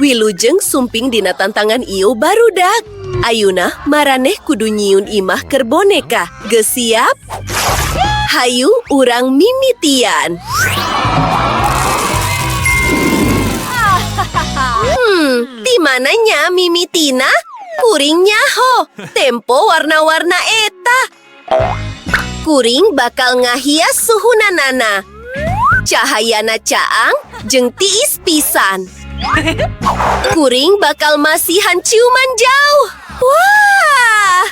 Wilujeng sumping dina tantangan ieu, barudak. Ayuna maraneh kudu nyieun imah keur boneka. Geus siap? Hayu urang mimitian. Di mana nya mimitina? Kuring nyaho, tempo warna-warna eta. Kuring bakal ngahias suhunanana. Cahayana caang jeung tiis pisan. Kuring bakal masihan ciuman jauh. Wah!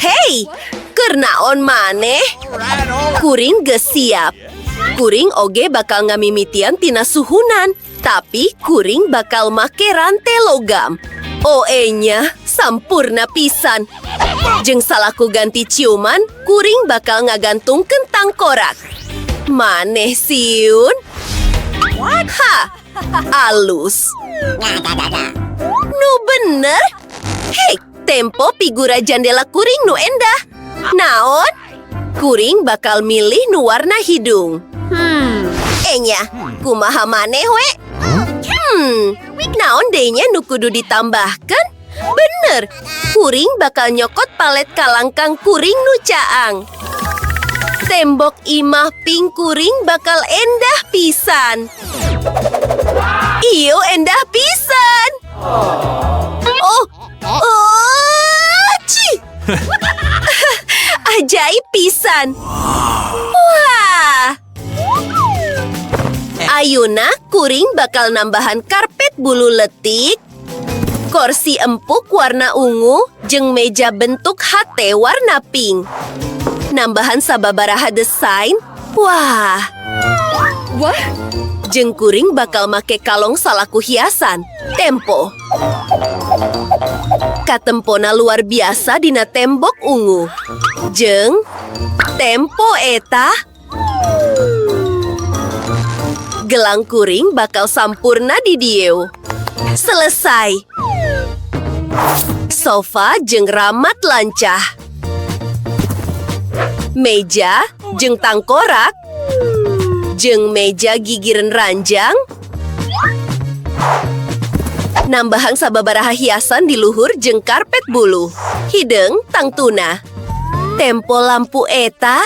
Hei, keur naon maneh? Kuring geus siap. Kuring oge bakal ngamimitian tina suhunan, tapi kuring bakal make rante logam. Oh enya, sampurna pisan. Jeung salaku ganti ciuman, kuring bakal ngagantungkeun tangkorak. Maneh sieun? Ha, alus. Nu bener? Hei, tempo figura jandela kuring nu endah. Naon? Kuring bakal milih nu warna hidung. Enya, kumaha maneh we? Naon deui nya nu kudu ditambahkan? Bener, kuring bakal nyokot palet kalangkang kuring nu caang. Tembok imah pink kuring bakal endah pisan. Iyo, endah pisan. Oh, oh, ci. Ajaib pisan. Wah. Ayuna kuring bakal nambahan karpet bulu letik, kursi empuk warna ungu, jeung meja bentuk hate warna pink. Nambahan sababaraha desain. Wah. Wah. Jeung kuring bakal make kalong salaku hiasan. Tempo. Katempona luar biasa dina tembok ungu. Jeung tempo eta. Gelang kuring bakal sampurna di dieu. Selesai. Sofa jeung ramat lancah. Meja jeung tangkorak. Jeung meja gigireun ranjang. Nambahan sababaraha hiasan di luhur jeung karpet bulu. Hideung tangtuna. Tempo lampu eta.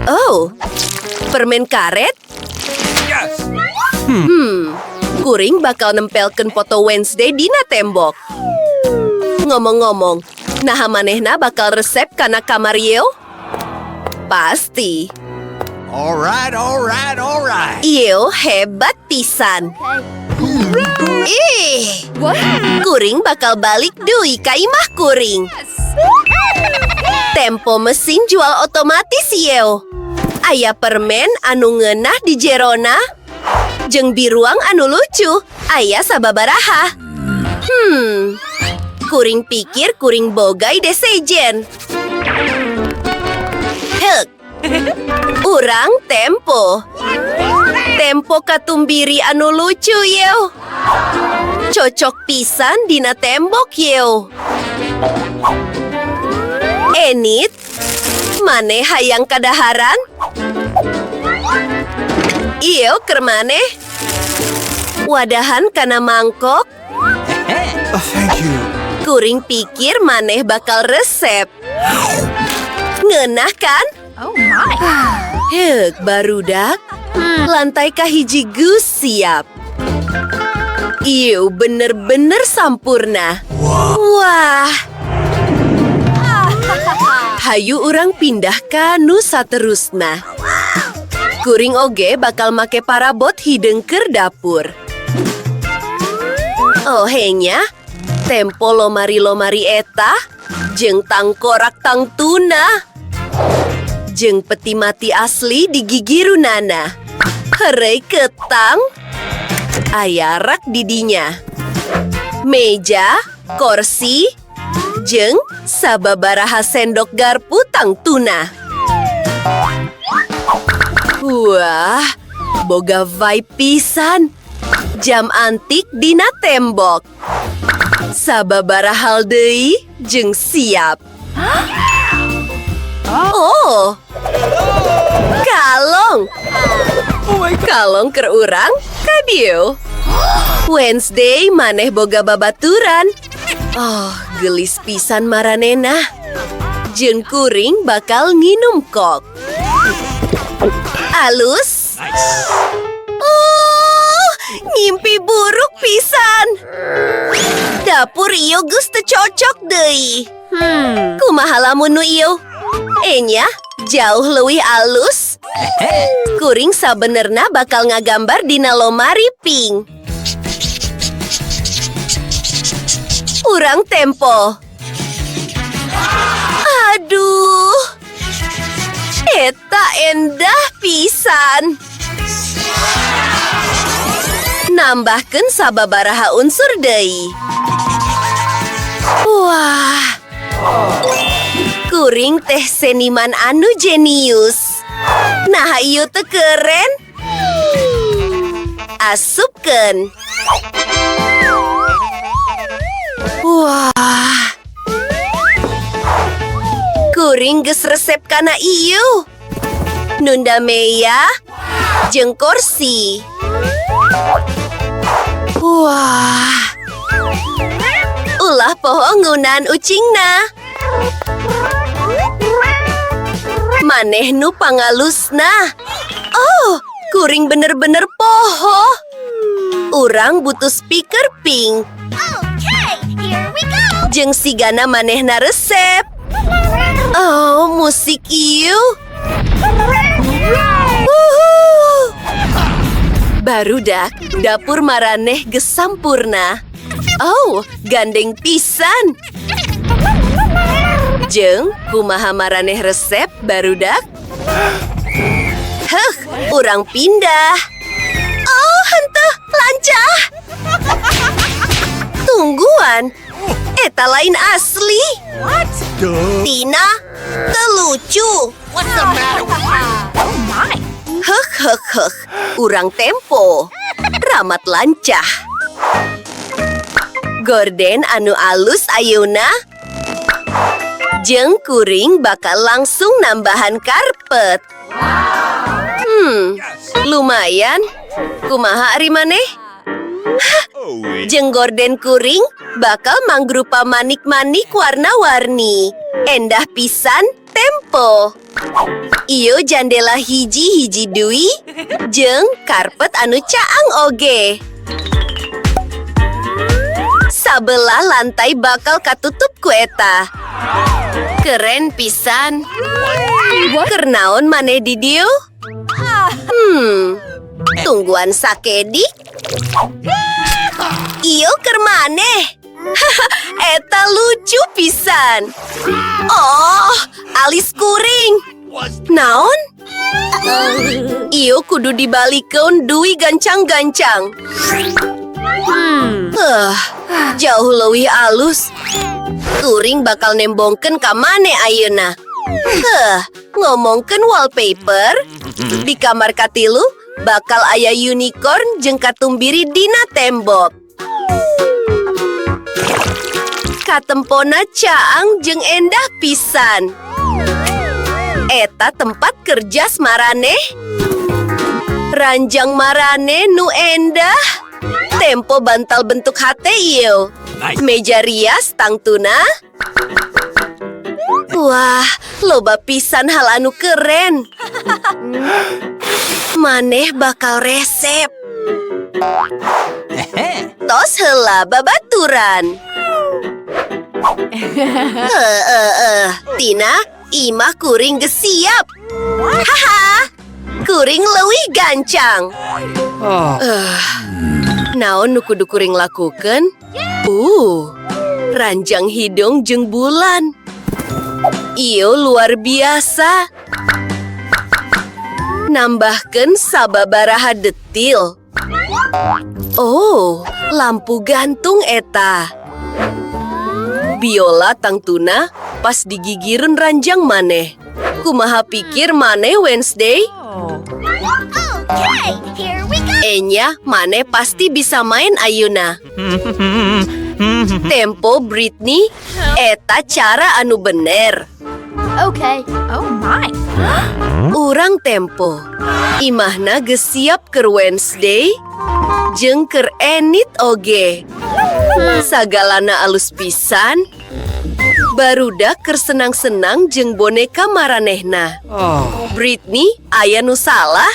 Oh, permen karet? Kuring bakal nempelkeun foto Wednesday dina tembok. Ngomong-ngomong, naha manehna bakal resep kana kamar yeu? Pasti. Alright, alright, alright. Ieu hebat pisan. Ih, kuring bakal balik deui ka imah kuring. Tempo mesin jual otomatis yeu. Aya permen anu ngeunah di jerona. Jeung biruang anu lucu. Aya sababaraha. Kuring pikir kuring boga ide sejen. Heuk. Urang tempo. Tempo katumbiri anu lucu yeu. Cocok pisan dina tembok yeu. Enid, maneh hayang kadaharan? Ieu keur maneh. Wadahan kana mangkok. Oh, thank you. Kuring pikir maneh bakal resep. Ngeunah kan? Oh my. Heuk, barudak. Lantai kahiji geus siap. Ieu bener-bener sampurna. Wah. Hayu urang pindah ka nu saterusna. Kuring oge bakal make parabot hideung keur dapur. Oh henya, tempo lomari-lomari eta, jeung tangkorak tangtuna. Jeung peti mati asli di gigirunana. Heureuy ketang, aya rak di dinya. Meja, kursi, jeung sababaraha sendok garpu tangtuna. Wah, boga vibe pisan. Jam antik dina tembok. Sababaraha hal deui jeung siap. Oh, kalong. Kalong. Kalong keur urang ka dieu. Wednesday maneh boga babaturan. Oh, gelis pisan maranena. Jeung kuring bakal nginum kok. Alus. Oh, ngimpi buruk pisan. Dapur ieu geus teu cocok deui. Kumaha lamun nu ieu? Enya, jauh leuwih alus. Kuring sabenerna bakal ngagambar dina lomari pink. Urang tempo. Aduh. Eta endah pisan. Nambahkeun sababaraha unsur deui. Wah. Kuring teh seniman anu jenius. Nah, ieu teh keren. Asupkeun. Wah. Kuring geus resep kana ieu. Nunda meja jeung kursi. Wah. Ulah poho ngeunaan ucingna. Maneh nu pangalusna. Oh, kuring bener-bener poho. Urang butuh speaker pink. Okay, here we go. Jeung sigana manehna resep. Oh, musik ieu. Wuhu. Barudak, dapur maraneh geus sampurna. Oh, gandeng pisan. Jeung, kumaha maraneh resep, barudak? Heh, urang pindah. Oh, henteu, lancah. Tungguan, eta lain asli. What? Duh. Tina, teu lucu. What's the matter with you? Oh my! Hek hek hek, urang tempo. Ramat lancah. Gorden anu alus ayeuna. Jeung kuring bakal langsung nambahan karpet. Lumayan. Kumaha ari maneh? Oh, wait. Jeung gorden kuring bakal mangrupa manik-manik warna-warni. Endah pisan tempo. Ieu jandela hiji-hiji deui jeung karpet anu caang oge. Sabelah lantai bakal katutup ku eta. Keren pisan. Keur naon maneh di dieu? Tungguan sakedik. Ieu keur maneh. Eta lucu pisan. Oh, alis kuring. Naon? Ieu kudu dibalikeun deui gancang-gancang. Jauh leuwih alus. Kuring bakal nembongkeun ka maneh ayeuna. Heh, ngomongkeun wallpaper. Di kamar katilu bakal aya unicorn jeung katumbiri dina tembok. Katempona caang jeung endah pisan. Eta tempat kerja maraneh. Ranjang maraneh nu endah. Tempo bantal bentuk hate ieu. Nice. Meja rias tangtuna. Wah, loba pisan hal anu keren. Maneh bakal resep. Tos heula babaturan. Heeh, Tina, imah kuring geus siap. Haha, kuring leuwih gancang. Oh. Naon nu kudu kuring lakukeun? Ranjang hidung jeung bulan. Ieu luar biasa. Nambahkeun sababaraha detil. Oh, lampu gantung eta. Biola tangtuna pas digigirun ranjang maneh. Kumaha pikir maneh, Wednesday? Okay, here we go. Enya, maneh pasti bisa main ayeuna. Tempo Britney, eta cara anu bener. Okay. Oh my. Urang tempo. Imahna geus siap keur Wednesday jeung keur Enid oge. Sagalana alus pisan. Barudak keur senang-senang jeung boneka maranehna. Britney, aya nu salah?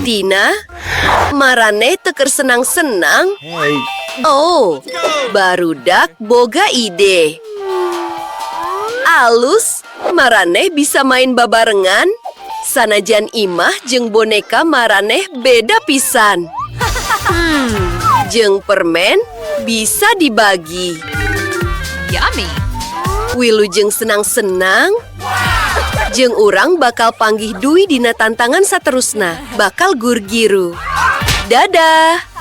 Tina, maraneh teu keur senang-senang. Hey. Oh, barudak boga ide. Alus, maraneh bisa main babarengan. Sanajan imah jeung boneka maraneh beda pisan. Jeung permen bisa dibagi. Yummy. Wilujeng senang-senang. Jeung urang bakal panggih deui dina tantangan saterusna, bakal gurgiru. Dadah.